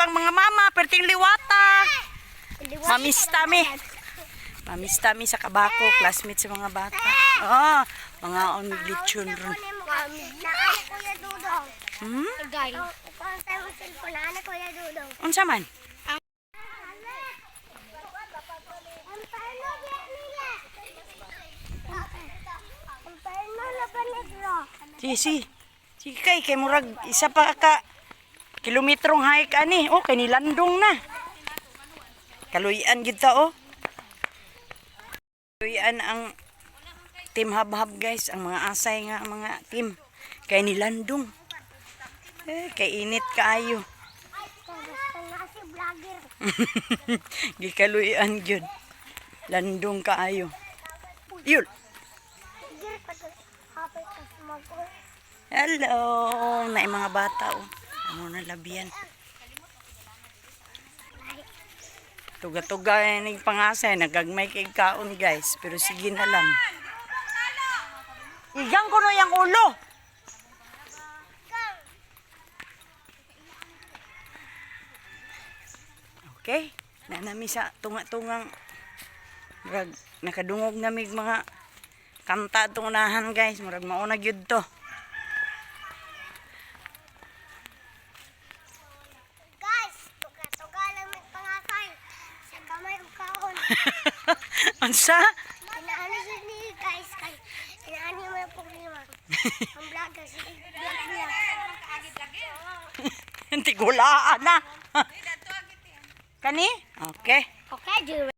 ang mga mama, perting liwata. Mamista mi. Mamista mi sa Kabako, classmate sa mga bata. Oh, mga on lechon ron. Naano Kuya Dudong. Hmm? Guys. Ikaw ang tayo cellphone. Naano Kuya Dudong. Unsa man? Ang paano nila? Ang paano na panigro? Si si. Sige kay murag isa pa ka kilometrong hike ani. Oh, kay nilandong na. Kaluyan gid ta oh. Kaluyan ang team habhab guys, ang mga asay nga ang mga team kay nilandong. Eh, kay init kaayo. Basta nga si vlogger. Gikaluyan gyud. Landong kaayo. Yul. Vlogger pag hapit ka mag Hello, na mga bata oh. Ano na labian. Tuga-tuga ning pangasay, nagagmay kay kaon guys, pero sige na lang. Igang ko no yang ulo. Okay, nanami sa tunga-tungang murag nakadungog na mig mga kanta atong unahan guys, murag mauna gyud to. Guys, tuga-tuga lang may pangasay. Sa kamay ug kaon. Unsa? Inaano siya ni guys kay inaano yung mga problema. Ang vlogger si vlog niya. Tigulaan na. Kani? Okay. Okay, Jerry.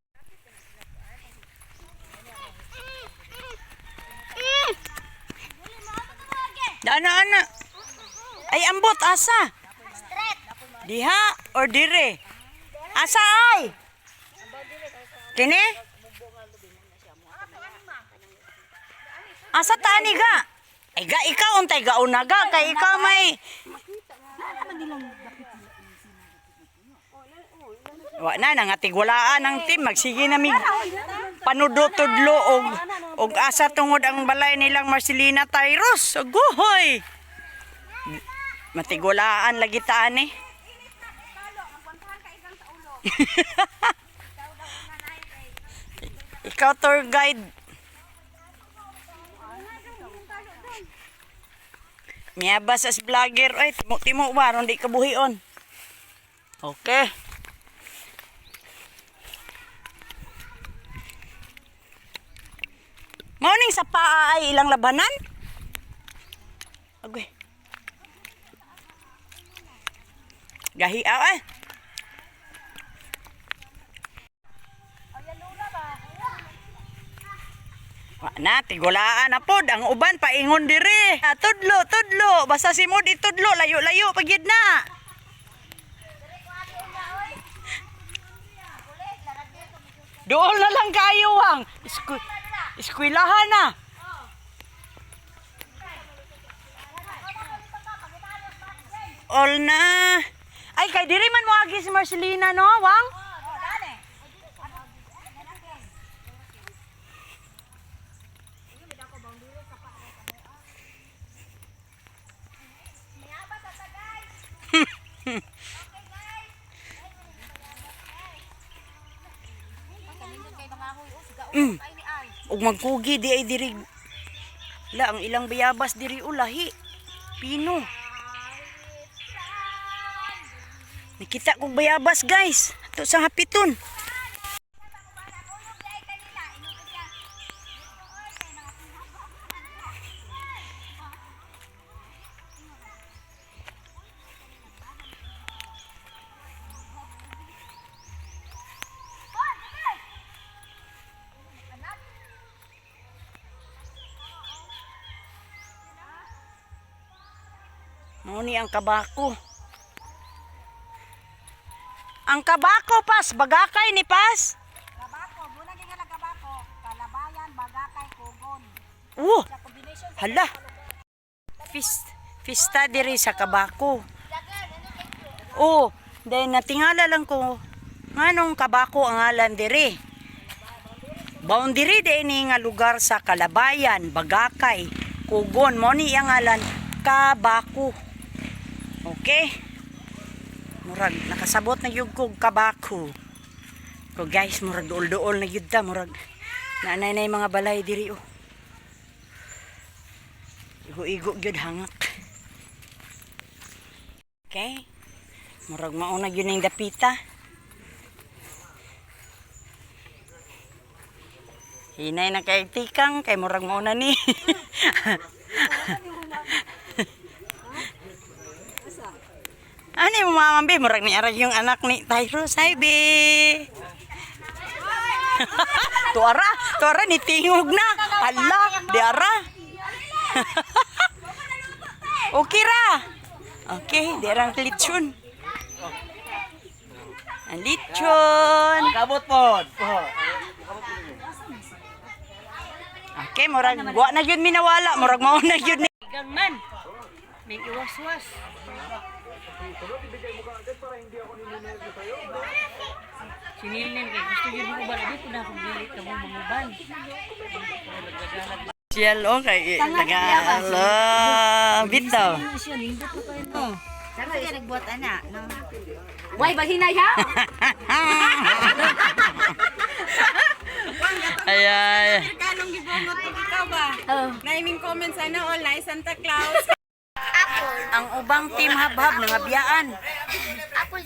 Dana ana. Ay ambot asa? Straight. Diha or dire? Asa ay? Kini? Asa ta ani ga? Ay ga ikaw untay ga una ga kay ikaw may. Wa na nangatigwalaan ang team magsige na mig panudo tudlo og asa tungod ang balay nilang Marcelina Tyrus. Aguhoy. Matigulaan lagi taan eh. Ikaw tour guide. Miyabas as vlogger. Ay, timo-timo ba? Aron di ka buhion. Okay. Morning sa paa ay ilang labanan? Agoy. Gahi ah, ay. Wa na, tigulaan na pod ang uban paingon diri. Ah, tudlo, tudlo, basta si mod itudlo, layo-layo pag yun na. Doon na lang kayo wang. Eskwilahan na. All na. Ay, kay diri man mo agi si Marcelina, no, Wang? Ug magkugi di ay diri. La ang ilang bayabas diri ulahi. Pino. Nakita kog bayabas guys. Ato sa hapiton. Mao ni ang kabako. Ang kabako pas bagakay ni pas. Kabako, muna gyud nga kabako, Kalabayan, Bagakay, Kugon. Oh, Sa combination sa hala. Fista diri sa kabako. Oh, then natingala lang ko nganong kabako ang ngalan diri. Boundary din ni nga lugar sa Kalabayan, Bagakay, Kugon, mo ni ang ngalan Kabako. Okay? Murag nakasabot na gyud kog kabako. Ko guys, murag duol-duol na gyud ta, murag naanay na yung mga balay diri oh. Igo-igo gyud hangak. Okay. Murag mauna gyud ning dapita. Hinay na kay tikang kay murag mauna ni. Ano yung mama be? Murag ni arag yung anak ni Tyrus. Hi, be! Tuara! Tuara, ni tingog na! Ala! Di ara! Okay ra! Okay, di arang lechon. Ang lechon! Kabot pod. Okay, murag wa na gyud minawala, murag mao na gyud ni. Gang man. May iwas-was. Sinilin kay gusto yun mo uban dito na kung dili ka mo manguban. Siya oh kay Tagalog. Bitaw. Siya nindot ko kayo no. Sana kaya nagbuhat ana. No? Way bahinay ha. Ay ay. Kanong gibungot og ikaw ba? Naiming comment sana all na Santa Claus. Ang ubang team habhab nangabiyaan.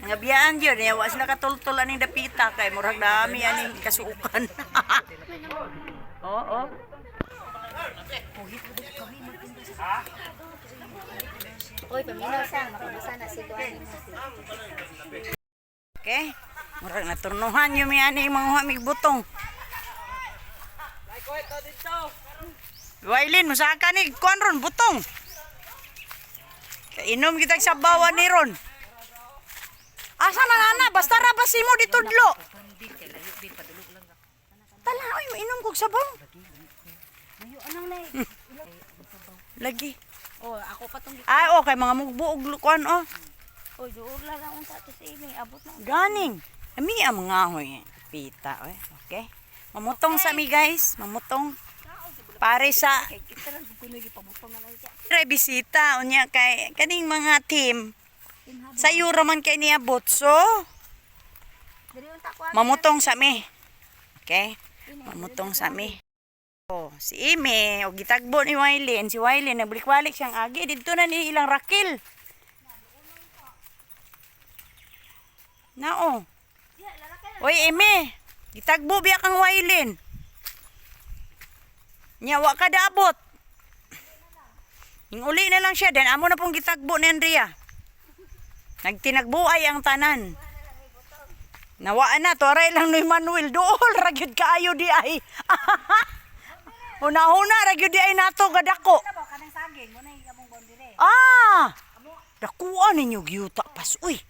Nangabiyaan yun. Eh, wa sila katultol aning dapita kay murag dami aning kasuukan. Oo. Oy, paminaw sang makabasa na si Kuan. Okay. Murag naturnuhan yung may aning mga mig butong. Wailin, musaka ni kuan ron butong. Kainom kita sa bawa ni ron. Asa man ana, basta ra ba simo ditudlo. Tala oy, mainom kog sabaw. Lagi. Oh, ako pa tong Ay, okay, mga mugbuog kuan oh. Oy, duol lang ang unta to sa iming abot na. Ganing. Ami ang mga hoy. Pita, oy. Okay. Mamutong sa mi guys, mamutong. Pare sa Re bisita unya kay kaning mga team. Sa ra man kay niabot so Diri unta ko. mamutong sa mi. Okay? Mamutong sa mi. Oh, si Ime, og gitagbo ni Wailin, si Wailin nagbulik-balik siyang agi didto na ni ilang rakil. Nao. Oy, Ime, gitagbo biya kang Wailin. Nya wa ka daabot. Ing uli na lang siya, then amo na pong gitagbo ni Andrea. Nagtinagbuay ang tanan. Nawaan na, tuaray lang ni Manuel. Dool, ragyod kaayo di ay. Una-una, ragyod di ay nato, gadako. Ano kanang saging mo na among boundary. Ah! Dakuan ninyo gyuta pas. Uy,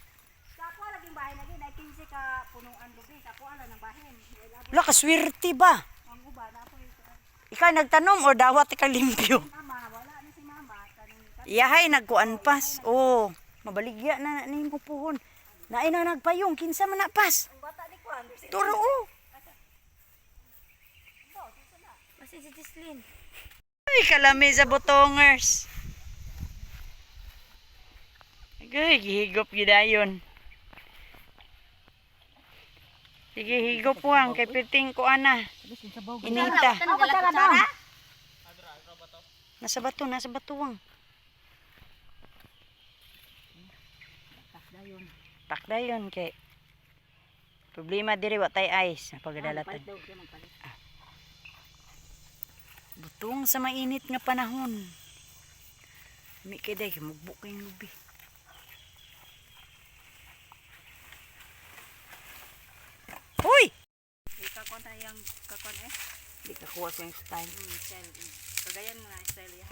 Sa ako laging bahay lagi na 15 ka punuan lubi. Sa ako ala ng bahin. wala ka swerte ba? Ang uban ako yung Ikaw nagtanom o dawat ka limpyo? mama wala ni si mama kaning Iyahay nagkuan pas. Oh, mabaligya na na nimo puhon. Naay na nagpayong kinsa man na pas. Turo oh. Basta si Tislin. Ay, kalami sa botongers. Ay, gihigop gidayon. Sige, higop wang kay piting ko ana. Inita. Nasa bato wang. Takdayon kay problema diri wa tay ice pagadalatan. Ah. Butong sa mainit nga panahon. Mi kay day mugbo kay lubi. Hoy! Kakon ta yang kakon eh. Di ka kuha sa style. Style. Kagayan na style ya.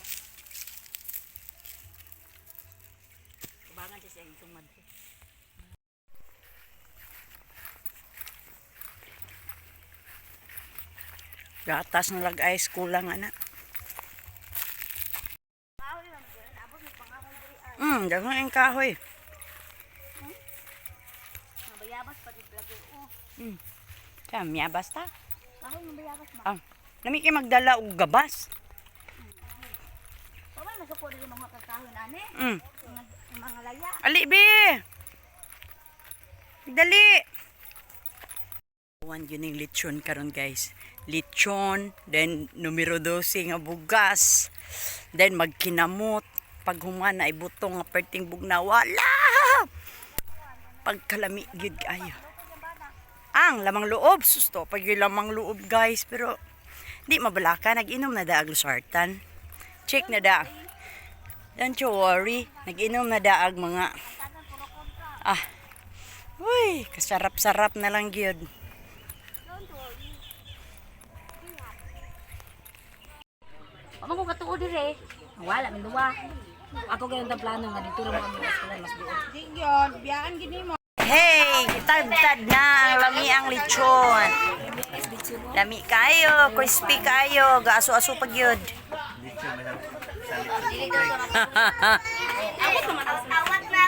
Kabangan siya sa itong madre. Gatas na lag ice kulang ana. Daghan ang kahoy. Bayabas pa di vlog oh. Sa miyabas ta. Kahoy ng bayabas ma. Ah, nami kay magdala og gabas. Pamay masuko diri mga kakahoy ani. Mm. Mga, mga laya. Ali be. Dali. One yun yung lechon karon, guys. Lechon, then numero 12 nga bugas. Then magkinamot. Pag humana ay butong nga perting bugna wala. Pagkalami gyud kayo. Ang lamang loob, susto pag yung lamang loob, guys, pero di mabalaka, nag-inom na daag losartan. Check na da. Don't you worry, nag-inom na daag mga ah. Uy, kasarap-sarap na lang gyud. Amo ko katuo dire. Wala min duwa. Ako gayon ang plano nga dito ra mo ang eskwela mas duol. Yun, biyaan gini mo. Hey, tad-tad na ang lami ang lechon. Lami kayo, crispy kayo, gaaso-aso pag yun. Awat na.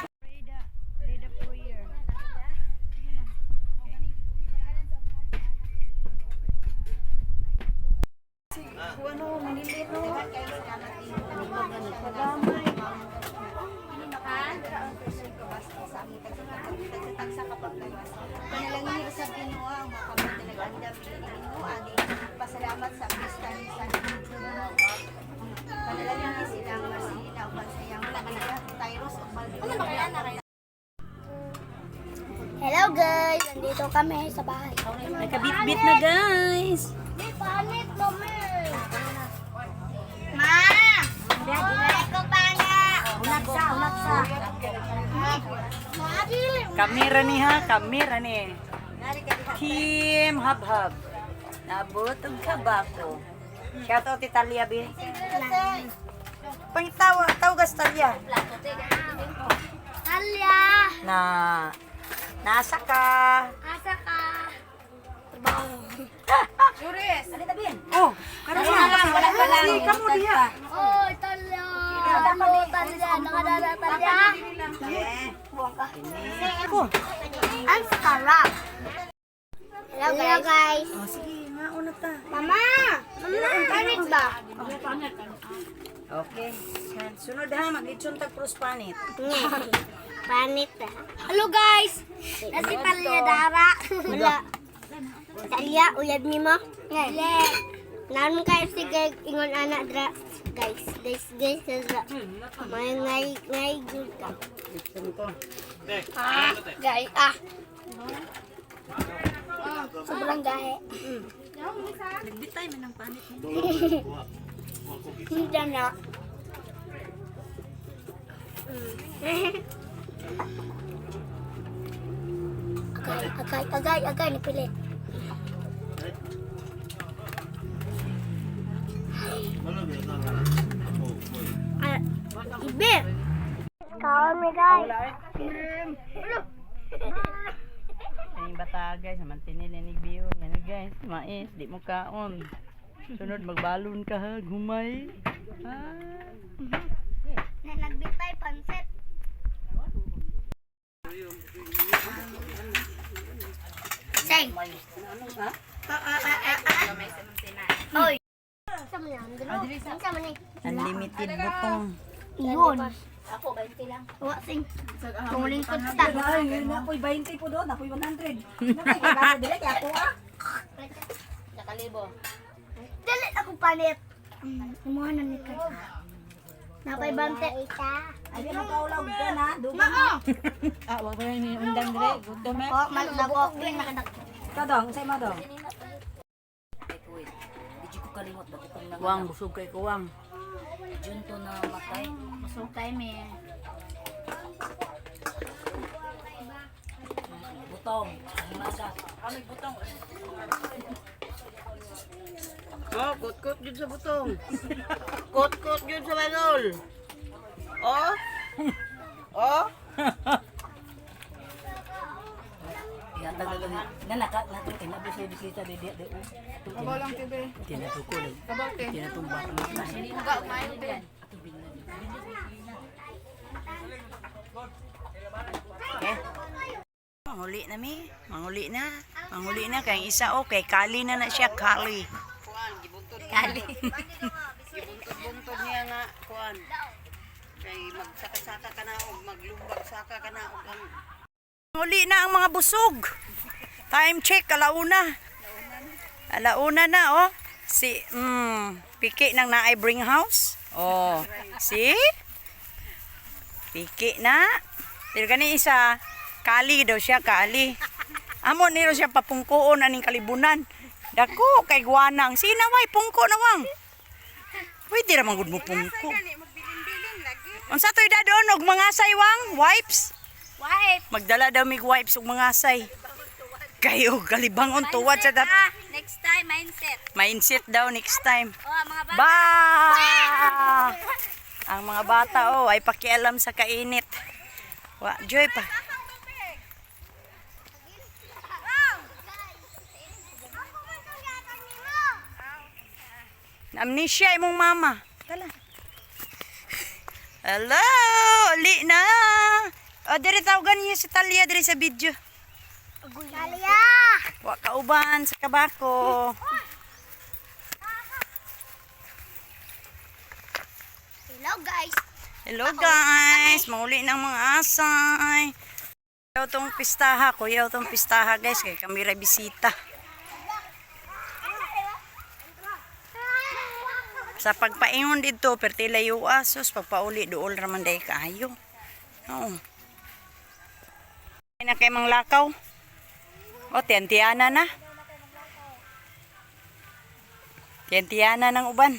Panalangin sa Ginoo ang mga kamot na nag-andam sa Ginoo agi pasalamat sa pista ni San Pedro. Panalangin ni silang Marcelina uban sa iyang mga Tyrus ug Malvin. Hello guys, nandito kami sa bahay. Nakabitbit na, guys. May panit, mama. Ma! Ay, ko pana. Unagsa, unagsa. Ma, dili. Kamera ni ha, kamera ni. Team Habhab. Nabot og kabako. Shout out Italia bi. Pangitawa, tawag sa Talia. Talia. Na nasa ka. Asa ka? Oh, karon na. Wala pa lang. Kamu diha. Oh, Talia. Hello, Talia. Nakadala, Talia. Ko. Ang sarap. Hello guys. Oh, sige, mauna ta. Mama! Mama, panit ba? Okay. Sunod ha, maglitson tag cross panit. Panit ah. Hello guys! Nasi Talia dara. Wala. Talia, uyab ni mo? Dili. Nanon kayo si gay ingon ana dra. Guys, guys, guys, dra. May ngay ngay gud ka. Litson ko. Ah, guys, ah. Sobrang gahe. Nagbitay man ang panit mo. Hindi na. Agay, agay, agay, agay, napilit. Ah, ibe! Kaon mi guys. Ang bata guys, naman tinili ni Bion. Yan guys, mais, di mo kaon. Sunod magbalon ka ha, gumay. Ah. Nagbitay pansit. Say. Oy. Unlimited butong. Yun. Ako, 20 lang. Wa, sing. Tumulingkod ta. Ay, napoy 20 po doon, napoy 100. Napoy dili kay ako ah. Dali ako palit. Kumuha na ni ka. Napay bante. Ay di mo kaulaw ka na, dugo. Mao. Ah, wa ko ni undang dire. Gutom eh. Oh, malabo. Ikaw dong, unsay mo dong? Wang, busog kay kuwang. Busog kay me. Oh, kot-kot jud sa butong. Kot-kot jud sa banol. Oh. Oh. Tinatukol. Tinatumba. Okay. Manguli na mi. Manguli na. Manguli na kay isa okay. Kali na na siya, kali. Kuan, gibuntod. Kali. Gibuntod-buntod niya nga kuan. Kay magsaka-saka ka na og maglubag saka ka na og ang Uli na ang mga busog. Time check, alauna. Alauna na, oh. Si, piki ng naay bring house. Oh, see? Piki na. Pero gani isa, kali daw siya, kali. Amo niro siya papungkoon aning kalibunan. Dako kay guwanang. Sina way pungko na wang. Pwede ra man gud mo pungko. Gani magbilin-bilin lagi. Unsa toy dadon og mga saywang wipes? Wipe. Magdala daw mig wipes ug mga say. Kayo kalibangon tuwad sa dap. Ah, next time, mindset. Mindset daw next time. Oh, mga bata. Ba! Ang mga bata oh ay pakialam sa kainit. Wa joy pa. Amnesia imong mama. Tala. Hello, uli na. O, diri tawagan niyo si Talia diri sa video. Talia! Wa kauban sa kabako. Hello guys! Hello guys, mauli ng mga asay. Kuyaw tong pistaha, kuyaw tong pistaha guys, kay kami ra bisita. Sa pagpaingon dito, perti layo asos, pagpauli duol ra man day kaayo. Oo. Ay na kay manglakaw. O, tiyantiana na. Tiyantiana ng uban.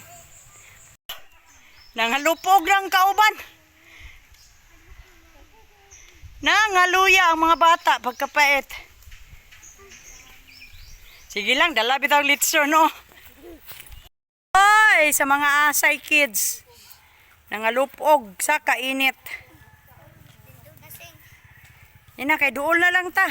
Nangalupog lang kauban. Nangaluya ang mga bata pagkapait. Sige lang, dala bitaw litson, no? Ay, sa mga asay kids. Nangalupog sa kainit. Ina, kay duol na lang ta.